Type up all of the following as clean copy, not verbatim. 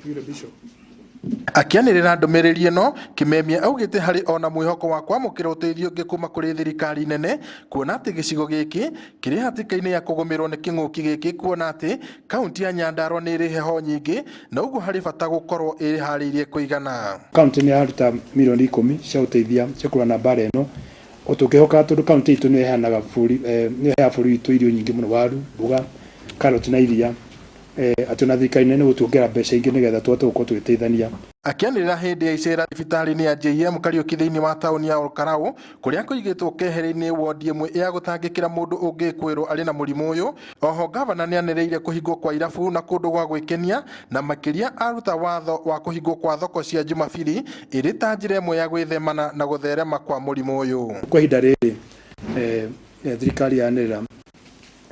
Yule bishop. Akĩanĩrĩra ndũmĩrĩri ĩno, Kimemia augĩte harĩ ona mwĩhoko wa kwamũkĩra ũteithio ũngĩ kuma kũrĩ thirikari nene, kuona atĩ gĩcigo gĩkĩ kĩrĩ hatĩka-inĩ ya kũgũmĩrwo nĩ kĩng'ũki gĩkĩ, kuona atĩ kaunti ya Nyandarua nĩ ĩrĩ heho nyingĩ na ũguo harĩ bata gũkorwo ĩharĩirie kũigana. Kaunti nĩ yaruta mirioni 10 cia gũteithia cia kũrũa na mbara ĩno. O tũkĩhokaga tondũ kaunti itũ nĩyo ĩheanaga bũrũri, nĩyo ĩheaga bũrũri witũ irio nyingĩ mũno, waru, mboga, karoti na iria, atĩ ona thirikari nene gũtuongera mbeca ingĩ nĩgetha tũhote gũkorwo tũgĩteithania. Akĩanĩrĩra hĩndĩ ya icera thibitarĩ-inĩ ya JM Kariuki thĩinĩ wa taũni ya Olkalau kũrĩa kũigĩtwo keheri-inĩ wondi ĩmwe ya gũtangĩkĩra mũndũ ũngĩkwĩrwo arĩ na mũrimũ ũyũ. Oho gavana nĩanĩrĩire kũhingwo kwa irabu na kũndũ gwa gwĩkenia na makĩria aruta watho wa kũhingwo kwa thoko cia Jumabiri ĩrĩ ta njĩra ĩmwe ya gwĩthemana na gũtherema kwa mũrimũ ũyũ. Kwa ihinda rĩrĩ thirikari yanĩrĩra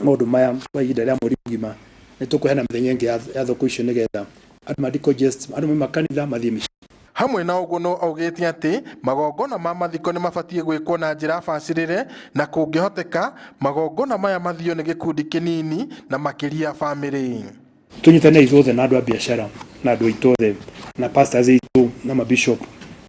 maũndũ maya kwa ihinda rĩa mweri mũgima, nĩ tũkũheana mĩthenya ĩngĩ ya thoko icio nĩgetha andũ ma decongest, andũ mauma kanitha mathiĩ mĩciĩ. Hamwe na ũguo no augĩte atĩ magongona ma mathiko nĩ mabatiĩ gwĩkwo na njĩra bacĩrĩre na kũngĩhoteka magongona maya mathio nĩ gĩkundi kĩnini na makĩria bamĩrĩ. Tũnyitane ithuothe na andũ a biacara na andũ aitũ othe na pastors aitũ na mabishop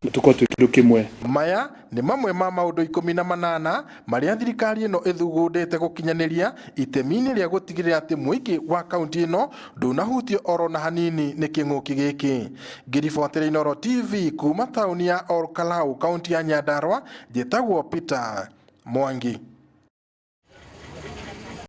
na tũkorwo twĩ kĩndũ kĩmwe. Maya nĩ mamwe ma maũndũ 18 marĩa thirikari ĩno ĩthugundĩte gũkinyanĩria itemi-inĩ rĩa gũtigĩrĩra atĩ mũingĩ wa kaunti ĩno ndũnahutio oro na hanini nĩ kĩng'ũki gĩkĩ. Ngĩribotera Inooro TV kuma taũni ya Olkalau, kaunti ya Nyandarua, njĩtagwo Peter Mwangi.